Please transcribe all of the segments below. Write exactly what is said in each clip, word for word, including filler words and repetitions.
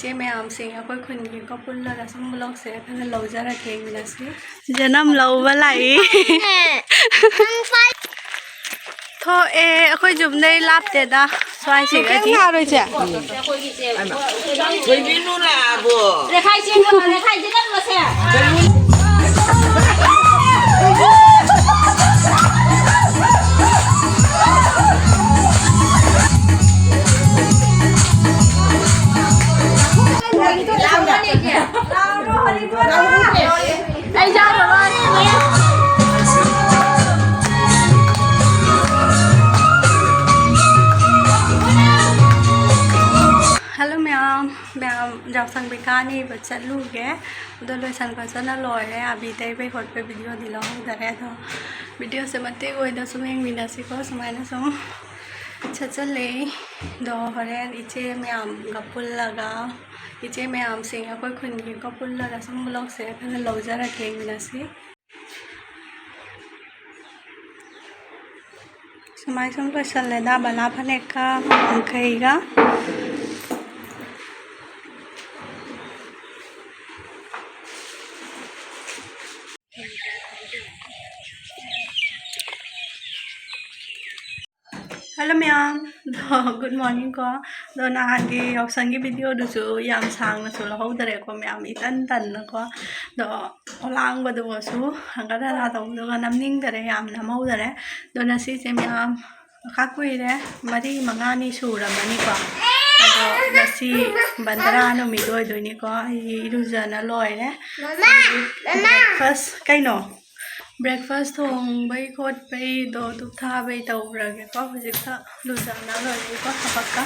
ꯏꯆꯦ ꯃꯌꯥꯝꯁꯤꯡ ꯑꯩꯈꯣꯏ ꯈꯨꯟꯒꯤꯀꯣ ꯄꯨꯜꯂꯒ ꯁꯨꯝ vlogꯁꯦ ꯈꯔ ꯂꯧꯖꯔꯛꯀꯦ ꯌꯦꯡꯃꯤꯟꯅꯁꯤ꯫ ꯖꯅꯝ ꯂꯧꯕ ꯂꯥꯛꯏ꯫ ꯊꯣꯛꯑꯦ, ꯑꯩꯈꯣꯏ ꯌꯨꯝꯗꯩ ꯂꯥꯞꯇꯦꯗ, ꯁ꯭ꯋꯥꯏꯁꯤꯒꯗꯤ꯫ ꯀꯩꯝ ꯅꯥꯔꯣꯏ, ꯏꯆꯦ꯫ ꯊꯣꯏꯕꯤꯅꯨ ꯂꯥꯛꯑꯕꯣ? ꯂꯩꯈꯥꯏ ꯆꯦꯡꯕ, ꯂꯩꯈꯥꯏ ꯆꯦꯡꯉꯝꯕꯁꯦ꯫ Hello ꯃꯌꯥꯝ, ꯃꯌꯥꯝ ꯌꯥꯎꯁꯪ ꯄꯩꯈꯥ ꯅꯤꯕ ꯆꯠꯂꯨꯒꯦ꯫ ꯑꯗꯣ ꯂꯣꯏꯁꯟ ꯈꯣꯠꯆꯟꯅ ꯂꯣꯏꯔꯦ꯫ ꯑꯕꯤ ꯇꯩꯕꯩ ꯈꯣꯠꯄꯩ videoꯗꯤ ꯂꯧꯍꯧꯗꯔꯦ꯫ ꯑꯗꯣ videoꯁꯦ ꯃꯇꯦꯛ ꯑꯣꯏꯅ ꯁꯨꯝ ꯌꯦꯡꯃꯤꯟꯅꯁꯤꯀꯣ꯫ ꯁꯨꯃꯥꯏꯅ ꯁꯨꯝ ꯆꯠꯆꯜꯂꯦ꯫ ꯑꯗꯣ ꯍꯣꯔꯦꯟ ꯏꯆꯦ ꯃꯌꯥꯝꯒ ꯄꯨꯜꯂꯒ, ꯏꯆꯦ ꯃꯌꯥꯝꯁꯤꯡ ꯑꯩꯈꯣꯏ ꯈꯨꯟꯒꯤꯀꯣ ꯄꯨꯜꯂꯒ ꯁꯨꯝ vlogꯁꯦ ꯈꯔ ꯂꯧꯖꯔꯛꯀꯦ ꯌꯦꯡꯃꯤꯟꯅꯁꯤ꯫ ꯁꯨꯃꯥꯏ ꯁꯨꯝ ꯂꯣꯏꯁꯜꯂꯦꯗ, ꯕꯂꯥ ꯐꯅꯦꯛꯀ ꯋꯥꯡꯈꯩꯒ꯫ Hello ꯃꯌꯥꯝ, ꯑꯗꯣ good morning ꯀꯣ꯫ ꯑꯗꯣ ꯅꯍꯥꯟꯒꯤ ꯌꯥꯎꯁꯪꯒꯤ videoꯗꯨꯁꯨ ꯌꯥꯝ ꯁꯥꯡꯅꯁꯨ ꯂꯧꯍꯧꯗꯔꯦꯀꯣ ꯃꯌꯥꯝ, ꯏꯇꯟ ꯇꯟꯅꯀꯣ꯫ ꯑꯗꯣ ꯑꯂꯥꯡꯕꯗꯨꯒꯁꯨ ꯍꯪꯒꯠ ꯍꯟꯗꯥ ꯇꯧꯕꯗꯨꯒ ꯅꯝꯅꯤꯡꯗꯔꯦ, ꯌꯥꯝ ꯅꯝꯍꯧꯗꯔꯦ꯫ ꯑꯗꯣ ꯉꯁꯤꯁꯦ ꯃꯌꯥꯝ ꯈꯔ ꯀꯨꯏꯔꯦ, ꯃꯔꯤ ꯃꯉꯥꯅꯤ ꯁꯨꯔꯝꯃꯅꯤꯀꯣ꯫ ꯑꯗꯣ ꯉꯁꯤ ꯕꯟꯗ꯭ꯔꯥ ꯅꯨꯃꯤꯠ ꯑꯣꯏꯗꯣꯏꯅꯤꯀꯣ꯫ ꯑꯩ ꯏꯔꯨꯖꯅ ꯂꯣꯏꯔꯦ꯫ ꯃꯃꯥ, ꯍꯧꯖꯤꯛ ꯃꯃꯥ꯫ Breakfast, ꯀꯩꯅꯣ? Breakfast ꯊꯣꯡꯕꯩ ꯈꯣꯠꯄꯩꯗꯣ ꯙꯨꯞ ꯊꯥꯕꯩ ꯇꯧꯈ꯭ꯔꯒꯦꯀꯣ꯫ ꯍꯧꯖꯤꯛꯇ ꯂꯨꯖꯅ ꯂꯣꯏꯔꯦꯀꯣ ꯊꯕꯛꯀ꯫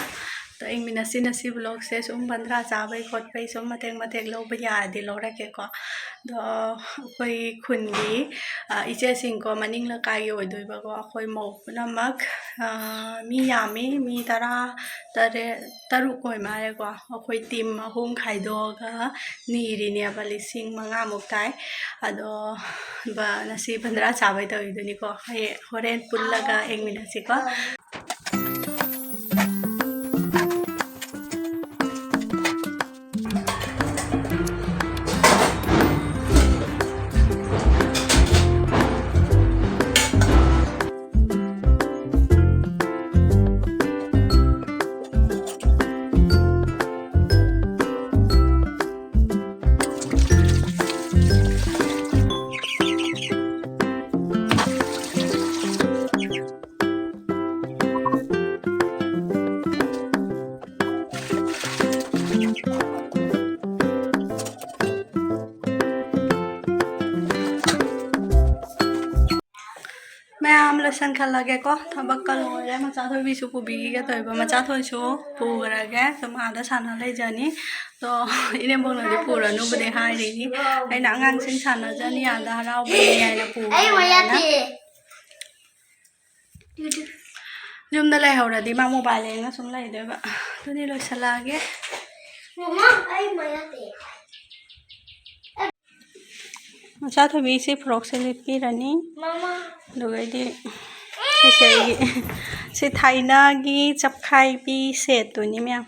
ꯑꯗꯣ ꯌꯦꯡꯃꯤꯟꯅꯁꯤ ꯉꯁꯤ vlogꯁꯦ꯫ ꯁꯨꯝ ꯕꯟꯗ꯭ꯔꯥ ꯆꯥꯕꯩ ꯈꯣꯠꯄꯩ ꯁꯨꯝ ꯃꯇꯦꯛ ꯃꯇꯦꯛ ꯂꯧꯕ ꯌꯥꯔꯗꯤ ꯂꯧꯔꯛꯀꯦꯀꯣ꯫ ꯑꯗꯣ ꯑꯩꯈꯣꯏ ꯈꯨꯟꯒꯤ, ꯑ, ꯏꯆꯦꯁꯤꯡꯀꯣ, ꯃꯅꯤꯡ ꯂꯩꯀꯥꯏꯒꯤ ꯑꯣꯏꯗꯣꯏꯕꯀꯣ, ꯑꯩꯈꯣꯏ ꯃꯧ ꯄꯨꯝꯅꯃꯛ, ꯑ, ꯃꯤ ꯌꯥꯝꯃꯤ, ꯃꯤ ꯇꯔꯥ ꯇꯔꯦꯠ, ꯇꯔꯨꯛ ꯑꯣꯏ ꯃꯥꯜꯂꯦꯀꯣ꯫ ꯑꯩꯈꯣꯏ team ꯑꯍꯨꯝ ꯈꯥꯏꯗꯣꯛꯑꯒ ꯅꯤꯔꯤꯅꯦꯕ, ꯂꯤꯁꯤꯡ ꯃꯉꯥꯃꯨꯛ ꯇꯥꯏ꯫ ꯑꯗꯣ ꯕ-, ꯉꯁꯤ ꯕꯟꯗ꯭ꯔꯥ ꯆꯥꯕꯩ ꯇꯧꯔꯤꯗꯨꯅꯤꯀꯣ꯫ ꯍꯌꯦꯡ ꯍꯣꯔꯦꯟ ꯄꯨꯜꯂꯒ ꯌꯦꯡꯃꯤꯟꯅꯁꯤꯀꯣ꯫ ꯂꯣꯏꯁꯟꯈꯠꯂꯒꯦꯀꯣ, ꯊꯕꯛꯀ ꯂꯣꯏꯔꯦ꯫ ꯃꯆꯥ ꯊꯣꯏꯕꯤꯁꯨ ꯄꯨꯕꯤꯈꯤꯒꯦ ꯇꯧꯕ, ꯃꯆꯥ ꯊꯣꯏꯁꯨ ꯄꯨꯈ꯭ꯔꯒꯦ, ꯑꯗꯨꯝ ꯑꯥꯗ ꯁꯥꯟꯅ ꯂꯩꯖꯅꯤ꯫ ꯑꯗꯣ ꯏꯅꯦꯝꯕꯣꯛꯅꯗꯤ ꯄꯨꯔꯅꯨꯕꯨꯗꯤ ꯍꯥꯏꯔꯤꯅꯤ, ꯑꯩꯅ ꯑꯉꯥꯡꯁꯤꯡ ꯁꯥꯟꯅꯖꯅꯤ ꯑꯥꯗ ꯍꯔꯥꯎꯕꯅꯤ ꯍꯥꯏꯅ ꯑꯩ ꯄꯨꯈ꯭ꯔꯒꯦꯅ꯫ ꯃꯌꯥꯗꯤ꯫ ꯌꯨꯝꯗ ꯂꯩꯍꯧꯔꯗꯤ ꯃꯥ ꯃꯣꯕꯥꯏꯜ ꯌꯦꯡꯉ ꯁꯨꯝ ꯂꯩꯗꯣꯏꯕ꯫ ꯑꯗꯨꯅꯤ, ꯂꯣꯏꯁꯤꯜꯂꯛꯑꯒꯦ꯫ ꯃꯃꯥ, ꯑꯩ ꯃꯌꯥꯗꯤ꯫ ꯃꯆꯥ ꯊꯣꯏꯕꯤꯁꯤ ꯐ꯭ꯔꯣꯛꯁꯦ ꯂꯤꯠꯄꯤꯔꯅꯤ꯫ ꯃꯃꯥ꯫ ꯑꯗꯨꯒꯩꯗꯤ ꯁꯤꯁꯦ ꯑꯩꯒꯤ, ꯁꯤ ꯊꯥꯏꯅꯒꯤ ꯆꯞꯈꯥꯏꯕꯤ ꯁꯦꯠꯇꯨꯅꯤ ꯃꯌꯥꯝ꯫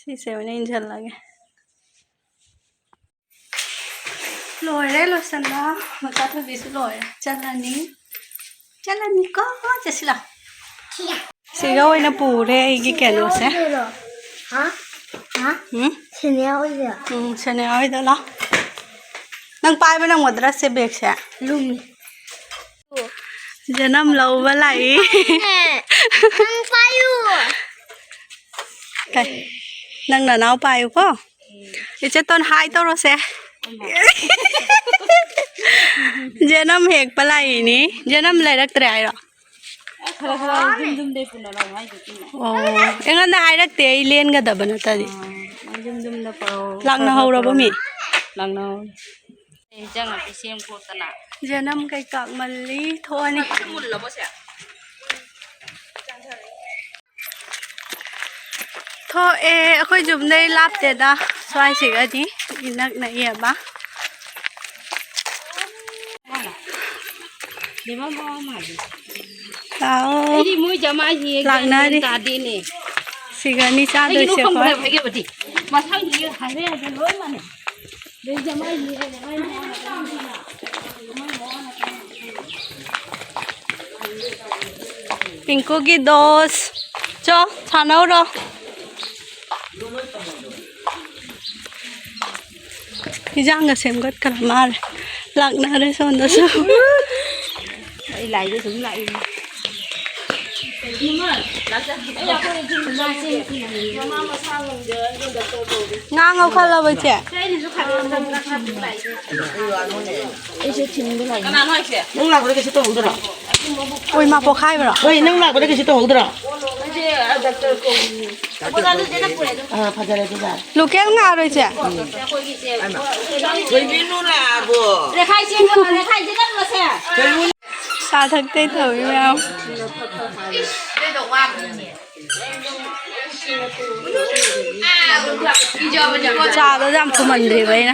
ꯁꯤꯁꯦ ꯑꯣꯏꯅ ꯏꯟꯁꯤꯜꯂꯒꯦ꯫ ꯂꯣꯏꯔꯦ ꯂꯣꯏꯁꯟꯕ꯫ ꯃꯆꯥ ꯊꯣꯏꯕꯤꯁꯨ ꯂꯣꯏꯔꯦ꯫ ꯆꯠꯂꯅꯤ꯫ ꯆꯠꯂꯅꯤꯀꯣ꯫ ꯆꯠꯁꯤꯂꯥ꯫ ꯁꯤꯒ ꯑꯣꯏꯅ ꯄꯨꯔꯦ ꯑꯩꯒꯤ ꯀꯩꯅꯣꯁꯦ꯫ ꯍꯥ? ꯍꯥ? ꯎꯝ? ꯁꯦꯅꯤꯌꯥ ꯍꯣꯏꯗ꯫ ꯎꯝ, ꯁꯦꯅꯤꯌꯥ ꯍꯣꯏꯗ ꯂꯥꯎ꯫ ꯅꯪ ꯄꯥꯏꯕ ꯉꯝꯒꯗ꯭ꯔꯥ ꯁꯦ ꯕꯦꯒꯁꯦ? ꯂꯨꯝꯃꯤ꯫ ꯖꯅꯝ ꯂꯧꯕ ꯂꯥꯛꯏ꯫ ꯅꯪ ꯄꯥꯏꯌꯨ꯫ ꯀꯩ? ꯅꯪ ꯅꯅꯥꯎ ꯄꯥꯏꯌꯨꯀꯣ꯫ ꯏꯆꯦ ꯇꯣꯟ ꯍꯥꯏ ꯇꯧꯔꯣꯁꯦ꯫ ꯖꯅꯝ ꯍꯦꯛꯄ ꯂꯥꯛꯏꯅꯤ꯫ ꯖꯅꯝ ꯂꯩꯔꯛꯇ꯭ꯔꯦ ꯍꯥꯏꯔꯣ? ꯈꯔ ꯈꯔ ꯌꯨꯝ ꯌꯨꯝꯗꯩ ꯄꯨꯅꯔꯛꯑꯣ ꯍꯥꯏꯗꯨꯗꯤ꯫ ꯑꯣ, ꯑꯩꯉꯣꯟꯗ ꯍꯥꯏꯔꯛꯇꯦ, ꯑꯩ ꯂꯦꯟꯒꯗꯕ ꯅꯠꯇꯗꯤ꯫ ꯑꯥ, ꯌꯨꯝ ꯌꯨꯝꯗ ꯄꯨꯔꯛꯑꯣ꯫ ꯂꯥꯛꯅꯍꯧꯔꯕꯣ ꯃꯤ? ꯂꯥꯛꯅꯍꯧꯔꯦ꯫ ꯏꯟꯖꯥꯡ ꯅꯥꯄꯤ ꯁꯦꯝ ꯈꯣꯠꯇꯅ꯫ ꯖꯅꯝ ꯀꯩꯀꯥ ꯃꯜꯂꯤ, ꯊꯣꯛꯑꯅꯤ꯫ ꯃꯨꯜꯂꯕꯣ ꯁꯦ? ꯊꯣꯛꯑꯦ, ꯑꯩꯈꯣꯏ ꯌꯨꯝꯗꯩ ꯂꯥꯞꯇꯦꯗ, ꯁ꯭ꯋꯥꯏꯁꯤꯒꯗꯤ ꯏꯅꯛ ꯅꯛꯑꯦꯕ꯫ ꯂꯥꯛꯑꯣ꯫ ꯑꯩꯗꯤ ꯃꯣꯏ ꯖꯃꯥꯏꯁꯤ ꯒ꯭ꯌꯥꯟ ꯃꯦꯟ ꯂꯥꯛꯅꯔꯤ꯫ ꯇꯥꯗꯦꯅꯦ꯫ ꯁꯤꯒꯅꯤ ꯀꯩꯒꯤꯅꯣ ꯆꯥꯗꯣꯏꯁꯦ ꯑꯩꯈꯣꯏ꯫ ꯈꯪꯕ꯭ꯔꯥ ꯍꯥꯏꯒꯦꯕꯗꯤ? ꯃꯁꯥꯒꯤ ꯍꯥꯏꯕ ꯌꯥꯗꯦ ꯂꯣꯏ ꯃꯥꯟꯅꯩ꯫ ꯄꯤꯡꯀꯨꯒꯤ ꯗꯣꯁ꯫ ꯆꯣ, ꯁꯥꯟꯅꯧꯔꯣ꯫ ꯏꯟꯖꯥꯡꯒ ꯁꯦꯝꯒꯠꯈ꯭ꯔ ꯃꯥꯜꯂꯦ꯫ ꯂꯥꯛꯅꯔꯦ ꯁꯣꯝꯗꯁꯨ꯫ ꯑꯩ ꯂꯥꯏꯗ ꯁꯨꯝ ꯂꯥꯛꯏꯅꯦ꯫ ꯉꯥ ꯉꯧꯈꯠꯂꯕꯣ, ꯏꯆꯦ? ꯑꯩꯁꯨ ꯊꯤꯟꯕ ꯂꯥꯛꯏꯅꯦ꯫ ꯅꯪ ꯂꯥꯛꯄꯗ ꯀꯩꯁꯨ ꯇꯧꯍꯧꯗꯔꯣ? ꯑꯣꯏ, ꯃꯥ ꯄꯣꯛꯈꯥꯏꯕ꯭ꯔꯣ? ꯍꯣꯏ, ꯅꯪ ꯂꯥꯛꯄꯗ ꯀꯩꯁꯨ ꯇꯧꯍꯧꯗ꯭ꯔꯣ? ꯑꯥ, ꯐꯖꯔꯦ ꯑꯗꯨꯒ꯫ ꯂꯣꯀꯦꯜ ꯉꯥꯔꯣ ꯏꯆꯦ? ꯊꯣꯏꯕꯤꯅꯨ ꯂꯥꯛꯑꯕꯣ? ꯂꯩꯈꯥꯏ ꯆꯦꯡꯕ, ꯂꯩꯈꯥꯏ ꯆꯦꯡꯉꯝꯕꯁꯦ꯫ ꯆꯥ ꯊꯛꯇꯩ ꯇꯧꯏ ꯃꯌꯥꯝ꯫ ꯆꯥꯗꯣ ꯌꯥꯝ ꯊꯨꯝꯍꯟꯗ꯭ꯔꯤꯕ ꯑꯩꯅ꯫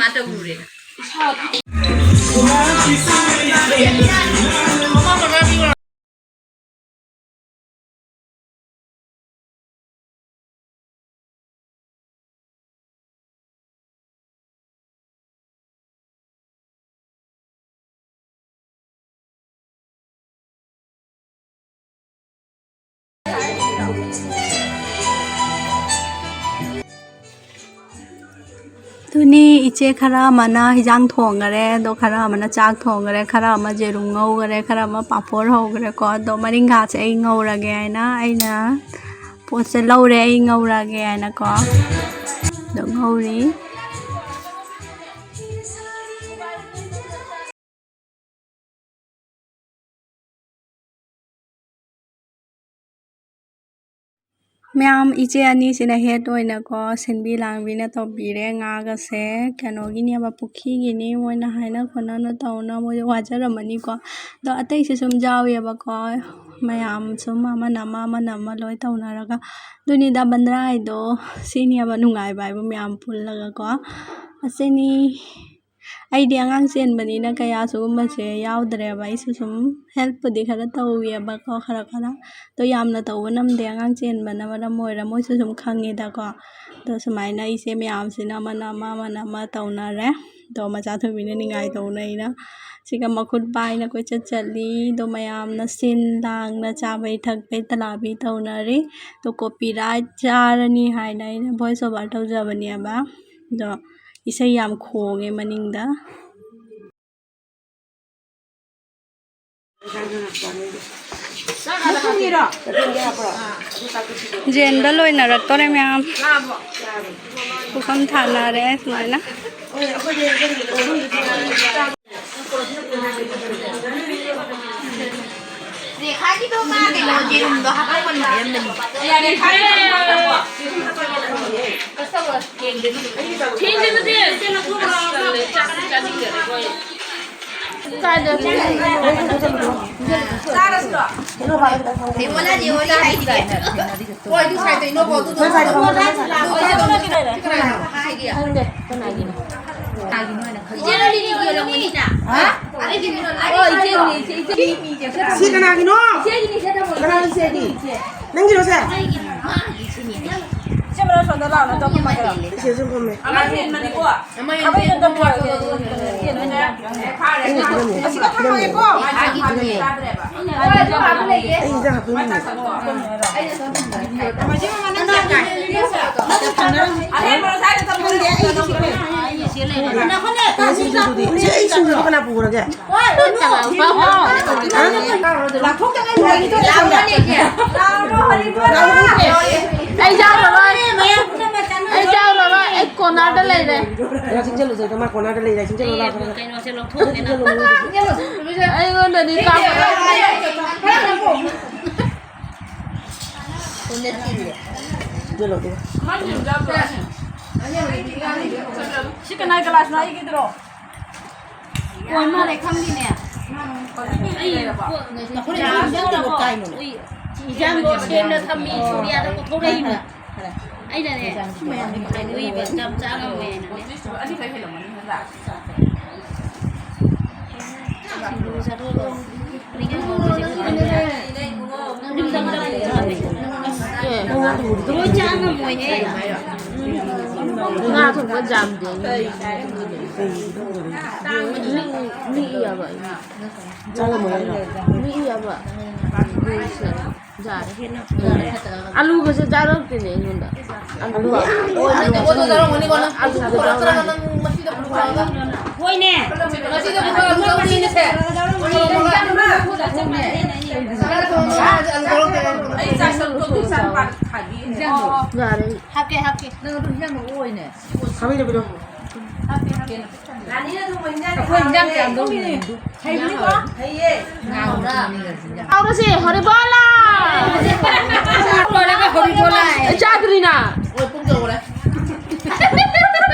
ꯑꯗꯨꯅꯤ, ꯏꯆꯦ ꯈꯔ ꯑꯃꯅ ꯍꯤꯟꯖꯥꯡ ꯊꯣꯡꯈꯔꯦ, ꯑꯗꯣ ꯈꯔ ꯑꯃꯅ ꯆꯥꯛ ꯊꯣꯡꯈꯔꯦ, ꯈꯔ ꯑꯃ ꯌꯦꯔꯨꯝ ꯉꯧꯈꯔꯦ, ꯈꯔ ꯑꯃ ꯄꯥꯐꯣꯔ ꯍꯧꯈ꯭ꯔꯦꯀꯣ꯫ ꯑꯗꯣ ꯃꯔꯤꯡꯈꯥꯁꯦ ꯑꯩ ꯉꯧꯔꯒꯦ ꯍꯥꯏꯅ ꯑꯩꯅ ꯄꯣꯠꯁꯦ ꯂꯧꯔꯦ, ꯑꯩ ꯉꯧꯔꯒꯦ ꯍꯥꯏꯅꯀꯣ꯫ ꯑꯗꯣ ꯉꯧꯔꯤ꯫ ꯃꯌꯥꯝ, ꯏꯆꯦ ꯑꯅꯤꯁꯤꯅ ꯍꯦꯠ ꯑꯣꯏꯅꯀꯣ, ꯁꯤꯟꯕꯤ ꯂꯥꯡꯕꯤꯅ ꯇꯧꯕꯤꯔꯦ꯫ ꯉꯥꯒꯁꯦ ꯀꯩꯅꯣꯒꯤꯅꯦꯕ, ꯄꯨꯈ꯭ꯔꯤꯒꯤꯅꯤ, ꯃꯣꯏꯅ ꯍꯥꯏꯅ ꯈꯣꯠꯅꯅ ꯇꯧꯅ ꯃꯣꯏ ꯋꯥꯖꯔꯝꯃꯅꯤꯀꯣ꯫ ꯑꯗꯣ ꯑꯇꯩꯁꯨ ꯁꯨꯝ ꯌꯥꯎꯋꯦꯕꯀꯣ, ꯃꯌꯥꯝ ꯁꯨꯝ ꯑꯃꯅ ꯑꯃ, ꯑꯃꯅ ꯑꯃ ꯂꯣꯏ ꯇꯧꯅꯔꯒ꯫ ꯑꯗꯨꯅꯤꯗ ꯕꯟꯗ꯭ꯔꯥ ꯍꯥꯏꯗꯣ, ꯁꯤꯅꯦꯕ ꯅꯨꯡꯉꯥꯏꯕ ꯍꯥꯏꯕꯨ, ꯃꯌꯥꯝ ꯄꯨꯜꯂꯒꯀꯣ꯫ ꯑꯁꯤꯅꯤ꯫ ꯑꯩꯗꯤ ꯑꯉꯥꯡ ꯆꯦꯟꯕꯅꯤꯅ ꯀꯌꯥ ꯁꯤꯒꯨꯝꯕꯁꯦ ꯌꯥꯎꯗ꯭ꯔꯦꯕ꯫ ꯑꯩꯁꯨ ꯁꯨꯝ ꯍꯦꯜꯞꯄꯨꯗꯤ ꯈꯔ ꯇꯧꯋꯦꯕꯀꯣ, ꯈꯔ ꯈꯔ꯫ ꯑꯗꯣ ꯌꯥꯝꯅ ꯇꯧꯕ ꯅꯝꯗꯦ, ꯑꯉꯥꯡ ꯆꯦꯟꯕꯅ ꯃꯔꯝ ꯑꯣꯏꯔ ꯃꯣꯏꯁꯨ ꯁꯨꯝ ꯈꯪꯉꯦꯗꯀꯣ꯫ ꯑꯗꯣ ꯁꯨꯃꯥꯏꯅ ꯑꯩꯁꯦ ꯃꯌꯥꯝꯁꯤꯅ ꯑꯃꯅ ꯑꯃ, ꯑꯃꯅ ꯑꯃ ꯇꯧꯅꯔꯦ꯫ ꯑꯗꯣ ꯃꯆꯥ ꯊꯣꯏꯕꯤꯅ ꯅꯤꯡꯉꯥꯏ ꯇꯧꯅꯩꯅ ꯁꯤꯒ ꯃꯈꯨꯠ ꯄꯥꯏꯅ ꯀꯣꯏꯆꯠ ꯆꯠꯂꯤ꯫ ꯑꯗꯣ ꯃꯌꯥꯝꯅ ꯁꯤꯟ ꯂꯥꯡꯅ ꯆꯥꯕꯩ ꯊꯛꯄꯩ ꯇꯂꯥꯕꯤ ꯇꯧꯅꯔꯤ꯫ ꯑꯗꯣ ꯀꯣꯄꯤꯔꯥꯏꯠ ꯆꯥꯔꯅꯤ ꯍꯥꯏꯅ ꯑꯩꯅ ꯚꯣꯏꯁ ꯑꯣꯚꯔ ꯇꯧꯖꯕꯅꯦꯕ꯫ ꯑꯗꯣ ꯏꯁꯩ ꯌꯥꯝ ꯈꯣꯡꯉꯦ ꯃꯅꯤꯡꯗ꯫ ꯖꯦꯟꯕ ꯂꯣꯏꯅꯔꯛꯇꯣꯔꯦ ꯃꯌꯥꯝ꯫ ꯄꯨꯈꯝ ꯊꯥꯅꯔꯦ ꯁꯨꯃꯥꯏꯅ꯫ ꯔꯦꯈꯥꯒꯤꯗꯣ ꯃꯥ ꯀꯩꯅꯣ ꯌꯦꯔꯨꯝꯗꯣ ꯍꯥꯞꯄꯛꯄꯅꯤ ꯍꯥꯏꯔꯝꯕꯅꯤ꯫ ꯌꯥꯔꯦ, ꯈꯥꯏꯔꯦ꯫ ꯊꯦꯡꯗꯦ, ꯅꯠꯇꯦ, ꯏꯆꯦ ꯂꯧꯊꯣꯛꯈ꯭ꯔꯣ꯫ ꯆꯥꯛ ꯆꯥꯅꯤꯡꯗꯦ ꯑꯩꯈꯣꯏ꯫ ꯀꯥꯏꯗ? ꯆꯥꯔꯁꯤꯔꯣ? ꯅꯦ ꯑꯣꯂꯥ, ꯅꯦ ꯑꯣꯂꯤ ꯍꯥꯏꯗꯤꯅꯦ꯫ ꯍꯣꯏ, ꯑꯗꯨ ꯁꯥꯏꯗ ꯏꯅꯣꯀꯣ, ꯑꯗꯨꯗꯣ꯫ ꯅꯣꯏ ꯁꯥꯏꯗ ꯐꯝꯃꯣ, ꯅꯣꯏ ꯁꯥꯏꯗ꯫ ꯀꯅꯥꯅꯣ? ꯍꯥꯏꯗꯤ꯫ ꯈꯪꯗꯦ, ꯀꯅꯥꯒꯤꯅꯣ? ꯏꯆꯦ ꯂꯣꯂꯤꯒꯤ ꯌꯣꯜꯂꯝꯒꯅꯤꯅ꯫ ꯍꯥ? ꯑꯩꯒꯤ ꯃꯤꯔꯣꯜ ꯑꯣ, ꯏꯆꯦꯒꯤꯅꯦ, ꯏꯆꯦ, ꯏꯆꯦ꯫ ꯁꯤ ꯀꯅꯥꯒꯤꯅꯣ? ꯏꯆꯦꯒꯤꯅꯦ, ꯏꯆꯦ ꯊꯝꯃꯣ, ꯀꯅꯥꯅꯣ ꯏꯆꯦ꯫ ꯏꯆꯦꯒꯤ? ꯅꯪꯒꯤꯔꯣ ꯁꯦ? ꯑꯩꯒꯤ ꯃꯥꯒꯤ ꯁꯤꯅꯦ꯫ ꯏꯆꯦ ꯃꯔꯥ ꯁꯣꯝꯗ ꯂꯥꯛꯑꯣ, ꯅꯠꯇ꯭ꯔꯣ ꯀꯨꯝꯃꯒꯦꯔꯣ? ꯏꯆꯦ ꯁꯨꯝ ꯐꯝꯃꯦ꯫ ꯑꯃ ꯍꯦꯟꯕꯅꯤꯀꯣ꯫ ꯑꯃ ꯍꯦꯟꯕꯅꯤ꯫ ꯈꯥꯕꯩꯗꯣ ꯑꯝꯇ ꯄꯨꯔꯛꯑꯣ꯫ ꯑꯩꯅ ꯄꯤꯔꯝꯃꯦ꯫ ꯑꯁꯤꯗ ꯐꯝꯃꯒꯦꯀꯣ꯫ ꯃꯥꯒꯤ ꯁꯤꯅꯦ꯫ ꯆꯥꯗ꯭ꯔꯦꯕ꯫ ꯑꯩ ꯏꯟꯖꯥꯡ ꯍꯥꯞꯄꯤꯔꯝꯃꯦ꯫ ꯏꯆꯦ, ꯑꯩ ꯁꯤꯡꯖꯨꯗꯨꯗꯤ ꯀꯅꯥ ꯄꯨꯈ꯭ꯔꯒꯦ? ꯍꯥ? ꯑꯩ ꯌꯥꯎꯔꯔꯣꯏ꯫ ꯑꯩ ꯌꯥꯎꯔꯔꯣꯏ꯫ ꯑꯩ ꯀꯣꯅꯔꯗ ꯂꯩꯔꯦ꯫ ꯀꯩꯅꯣ ꯆꯤꯡꯁꯤꯜꯂꯨꯁꯦ, ꯃꯥ ꯀꯣꯅꯔꯗ ꯂꯩꯔꯦ, ꯆꯤꯡꯁꯤꯜꯂꯨ ꯂꯥꯎ꯫ ꯀꯩꯅꯣꯁꯦ ꯂꯧꯊꯣꯛꯑꯒꯦ ꯅꯪ꯫ ꯑꯩꯉꯣꯟꯗꯗꯤ ꯀꯥꯞꯄꯔꯣꯏ꯫ ꯁꯤ ꯀꯅꯥꯏ ꯒꯂꯥꯁꯅꯣ? ꯑꯩꯒꯤꯗꯨꯔꯣ? ꯀꯣꯟ ꯃꯥꯜꯂꯦ, ꯈꯪꯗꯦꯅꯦ꯫ ꯑꯩ ꯀꯣ-, ꯅꯈꯣꯏꯅ ꯏꯟꯖꯥꯡ ꯇꯧꯕ ꯀꯥꯏꯅꯣꯅꯦ? ꯏꯟꯖꯥꯡꯗꯣ ꯁꯦꯝꯅ ꯊꯝꯃꯤ, ꯁꯣꯔꯤꯌꯥꯗ ꯀꯣꯊꯣꯔꯛꯏꯕ꯫ ꯑꯩꯅꯅꯦ, ꯁꯤ ꯃꯌꯥꯝꯗꯣ ꯍꯥꯏꯗꯣꯛꯏꯕ ꯆꯞ ꯆꯥ ꯉꯝꯃꯣꯏꯅ꯫ ꯑꯅꯤꯈꯛ ꯍꯦꯜꯂꯝꯃꯅꯤ ꯅꯠꯇ꯭ꯔꯥ? ꯁꯤꯡꯖꯨ ꯆꯥꯊꯣꯛꯑꯒ ꯎꯔꯤꯉꯩ ꯉꯧꯕꯁꯦ ꯈꯛꯇꯅꯦ꯫ ꯂꯣꯏ ꯆꯥ ꯉꯝꯃꯣꯏꯍꯦ꯫ ꯉꯥ ꯊꯣꯡꯕ ꯌꯥꯝꯗꯦ꯫ ꯃꯤ, ꯃꯤ ꯏꯌꯥꯕ꯫ ꯆꯥꯔꯝꯃꯣꯏ ꯍꯥꯏꯔꯣ? ꯃꯤ ꯏꯌꯥꯕ꯫ ꯌꯥꯔꯦ꯫ ꯑꯂꯨꯒꯁꯦ ꯆꯥꯔꯛꯇꯦꯅꯦ ꯑꯩꯉꯣꯟꯗ꯫ ꯑꯂꯨ ꯑꯂꯨ ꯌꯥꯝ ꯌꯥꯝ ꯑꯣꯏꯅ ꯆꯥꯔꯝꯒꯅꯤꯀꯣ ꯅꯪ꯫ ꯑꯂꯨꯒ ꯆꯥꯔꯝꯒꯅꯤ꯫ ꯍꯣꯏꯅꯦ꯫ ꯉꯁꯤꯗ ꯄꯨꯊꯣꯛꯑ ꯑꯂꯨ ꯂꯧꯅꯤꯅꯦ ꯁꯦ꯫ ꯑꯩ ꯆꯥꯛ ꯆꯥꯛ ꯆꯥꯛ ꯆꯥꯛ ꯆꯥꯛ ꯌꯥꯔꯦ꯫ ꯍꯥꯞꯀꯦ, ꯍꯥꯞꯀꯦ꯫ ꯅꯪ ꯑꯗꯨ ꯍꯤꯟꯖꯥꯡꯗꯣ ꯑꯣꯏꯅꯦ꯫ ꯈꯥꯃꯦꯟꯗꯣ ꯄꯤꯔꯛꯑꯣ꯫ ꯔꯥꯅꯤꯅ ꯊꯣꯡꯕ ꯍꯤꯟꯖꯥꯡ ꯑꯩꯈꯣꯏ ꯍꯤꯟꯖꯥꯡ ꯍꯥꯎꯋꯦ꯫ ꯀꯌꯥꯝ ꯂꯧꯗꯣꯏꯅꯣ? ꯍꯩꯕꯅꯤꯀꯣ? ꯍꯩꯌꯦ꯫ ꯉꯥꯎꯔꯥ꯫ ꯉꯥꯎꯔꯁꯦ, ꯍꯣꯔꯤꯕꯣꯂꯥ! ꯂꯣꯏꯔꯒ ꯍꯣꯔꯤꯕꯣꯂꯥ꯫ ꯑꯩ ꯆꯥꯗ꯭ꯔꯤꯅ꯫ ꯑꯣꯏ, ꯄꯨꯡ ꯌꯧꯔꯦ꯫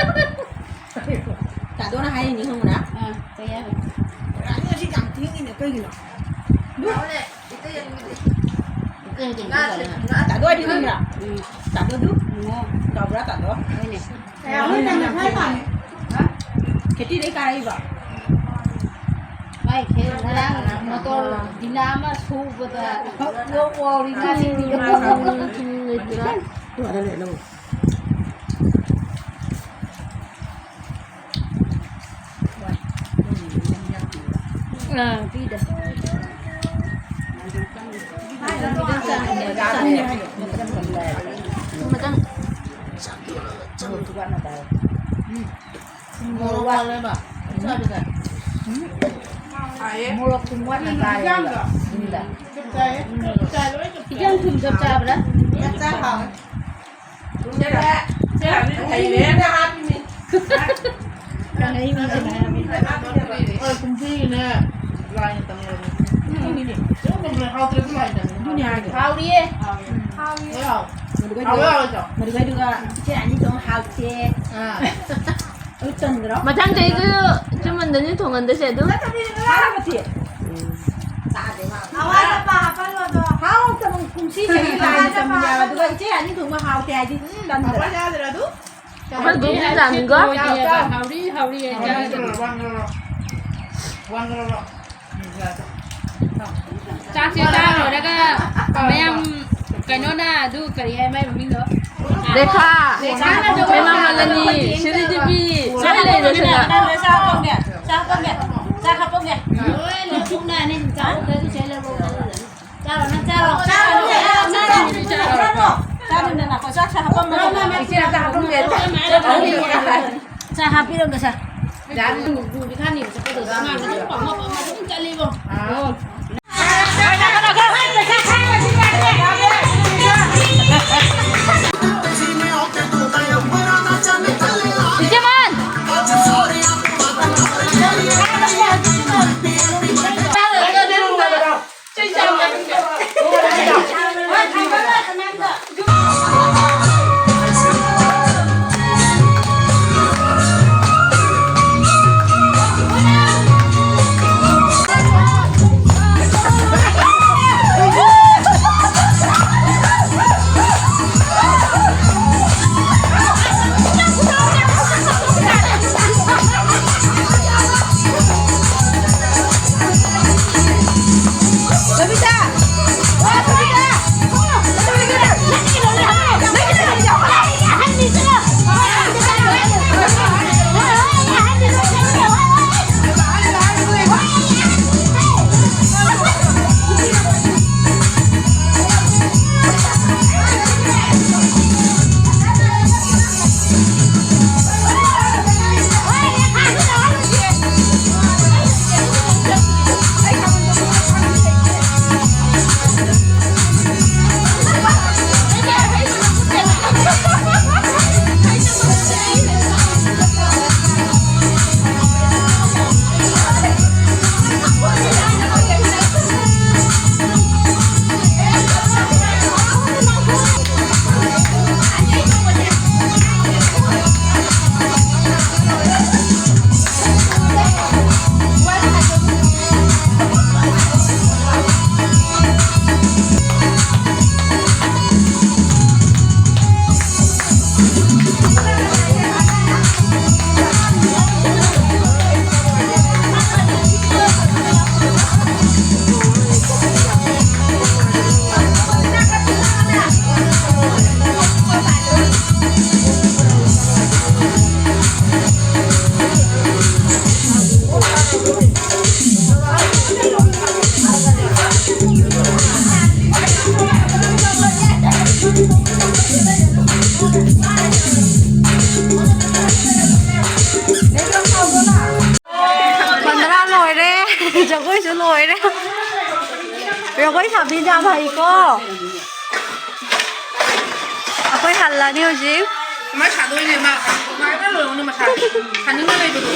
ꯇꯥꯗꯣꯅ ꯍꯥꯏꯔꯤꯅꯤ, ꯈꯪꯕ꯭ꯔꯥ? ꯑꯥ, ꯀꯩ ꯍꯥꯏꯕ? ꯔꯥꯅꯤ ꯉꯁꯤ ꯌꯥꯝ ꯊꯦꯡꯉꯤꯅꯦ, ꯀꯩꯒꯤꯅꯣ? ꯇꯥꯗꯣ ꯑꯩꯗꯤ ꯈꯪꯕ꯭ꯔꯥ? ꯎꯝ꯫ ꯇꯥꯗꯣꯗꯨ? ꯎꯝ꯫ ꯀꯥꯎꯕ꯭ꯔꯥ, ꯇꯥꯗꯣ? ꯍꯣꯏꯅꯦ꯫ ꯈꯦꯇꯤꯗꯩ ꯀꯥꯔꯛꯏꯕ? ꯃꯥꯏ ꯈꯦ-, ꯉꯔꯥꯡ ꯃꯣꯇꯣꯔ ꯗꯤꯅꯥ ꯑꯃ ꯁꯨꯕꯗ ꯂꯣꯛ ꯋꯥꯎꯔꯤ ꯉꯥꯁꯤꯡꯗꯣ꯫ ꯑꯥ, ꯄꯤꯗ꯫ ꯃꯊꯪ꯫ ꯃꯣꯔꯣꯛ ꯋꯥꯠꯂꯦꯕ꯫ ꯃꯣꯔꯣꯛ ꯊꯨꯝ ꯋꯥꯠꯅ ꯆꯥꯔꯦꯕ꯫ ꯏꯟꯖꯥꯡ ꯊꯨꯝ ꯆꯞ ꯆꯥꯕ꯭ꯔꯥ? ꯆꯞ ꯆꯥ ꯍꯥꯎꯋꯦ꯫ ꯀꯪꯍꯩ ꯃꯤꯁꯦ ꯃꯌꯥꯝ꯫ ꯍꯣꯏ, ꯀꯨꯝꯁꯤꯒꯤꯅꯦ, ꯂꯥꯏꯅ ꯇꯝꯅꯔꯕꯅꯤ꯫ ꯎꯝ꯫ ꯍꯥꯎꯇ꯭ꯔꯁꯨ ꯂꯥꯏꯅ ꯇꯝꯅꯔꯕꯅꯤ꯫ ꯑꯗꯨꯅꯦ ꯍꯥꯏꯁꯦ꯫ ꯍꯥꯎꯔꯤꯌꯦ꯫ ꯍꯥꯎꯋꯦ, ꯍꯥꯎꯋꯦ꯫ ꯃꯗꯨꯒꯩꯗꯨꯒ, ꯍꯥꯎꯋꯦ, ꯍꯥꯎꯋꯦ, ꯆꯥꯎ꯫ ꯃꯗꯨꯒꯩꯗꯨꯒ ꯏꯆꯦ ꯑꯅꯤ ꯊꯣꯡ ꯍꯥꯎꯇꯦ꯫ ꯑꯥ꯫ ꯑꯗꯨ ꯆꯟꯗ꯭ꯔꯣ? ꯃꯊꯪ ꯆꯍꯤꯗꯨ ꯏꯆꯨꯃꯟꯗꯅꯤ ꯊꯣꯡꯍꯟꯗꯣꯏꯁꯦ ꯑꯗꯨꯝ꯫ ꯆꯠꯇꯕꯤꯗ ꯍꯥꯏꯔꯕꯗꯤ? ꯍꯋꯥꯏ ꯆꯄꯥ ꯍꯥꯞꯄꯜꯂꯣꯗꯣ꯫ ꯍꯥꯎꯇꯕ ꯀꯨꯝꯁꯤ ꯆꯍꯤ ꯂꯥꯏ ꯆꯟꯕꯅꯦꯕ꯫ ꯑꯗꯨꯒ ꯏꯆꯦ ꯑꯅꯤ ꯊꯣꯡꯕ ꯍꯥꯎꯇꯦ ꯍꯥꯏꯗꯤ ꯆꯟꯗ꯭ꯔꯥ? ꯑꯩꯈꯣꯏ ꯒ꯭ꯔꯨꯞꯇ ꯂꯥꯛꯅꯤꯡꯀꯣ? ꯍꯥꯎꯔꯤ, ꯍꯥꯎꯔꯤ, ꯑꯩ ꯆꯥꯒꯦ꯫ ꯋꯥꯡꯒ꯭ꯔꯣꯂꯣ, ꯋꯥꯡꯒ꯭ꯔꯣꯂꯣ꯫ ꯆꯥꯛꯁꯦ ꯆꯥ ꯂꯣꯏꯔꯒ ꯃꯌꯥꯝ ꯀꯩꯅꯣꯅ ꯑꯗꯨ ꯀꯔꯤ ꯍꯥꯏ ꯃꯥꯏ ꯃꯃꯤꯡꯗꯣ? ꯔꯦꯈꯥ, ꯔꯦꯈꯥꯅ ꯍꯦꯃꯥ ꯃꯥꯂꯅꯤ, ꯁꯤꯔꯤꯗꯦꯕꯤ, ꯂꯣꯏ ꯂꯩꯔꯦ ꯁꯤꯗ꯫ ꯆꯥ ꯍꯥꯞꯄꯝꯒꯦ, ꯆꯥ ꯍꯥꯞꯄꯝꯒꯦ, ꯆꯥ ꯍꯥꯞꯄꯝꯒꯦ꯫ ꯂꯣꯏ ꯂꯣꯏ ꯆꯨꯞꯅ ꯑꯅꯤ ꯆꯥ꯫ ꯆꯥꯔꯣ, ꯅꯪ ꯆꯥꯔꯣ꯫ ꯆꯥꯔꯣ, ꯆꯥꯔꯣ, ꯆꯥꯔꯣ, ꯆꯥꯔꯣ꯫ ꯆꯥꯔꯣ, ꯅꯪ ꯂꯥꯛꯑꯣ, ꯆꯥꯛꯁꯦ ꯍꯥꯞꯄꯝꯃꯣ꯫ ꯏꯆꯦ, ꯑꯝꯇ ꯍꯥꯞꯄꯝꯒꯦ꯫ ꯆꯥ ꯍꯥꯞꯄꯤꯔꯝꯒꯦ, ꯁꯦ꯫ ꯌꯥꯅꯤ, ꯅꯨꯡꯇꯤꯒꯤ ꯈꯥꯅꯤ ꯆꯠꯄꯗꯣ ꯑꯉꯥꯡꯗꯣ ꯑꯗꯨꯝ ꯄꯝꯃ ꯄꯝꯃ ꯑꯗꯨꯝ ꯆꯠꯂꯤꯕꯣ꯫ ꯑꯥ꯫ ꯏꯆꯦꯃꯥꯟ! ꯖꯒꯣꯏ ꯁꯥꯕꯤꯗꯤ ꯌꯥꯝ ꯍꯩꯀꯣ꯫ ꯑꯩꯈꯣꯏ ꯍꯜꯂꯅꯤ ꯍꯧꯖꯤꯛ꯫ ꯀꯃꯥꯏꯅ ꯁꯥꯗꯣꯏꯅꯦ ꯃꯥ? ꯀꯃꯥꯏꯅ ꯂꯣꯏꯔꯣꯅꯦ ꯃꯁꯥ? ꯁꯥꯅꯤꯡꯉ ꯂꯩꯕꯗꯣ꯫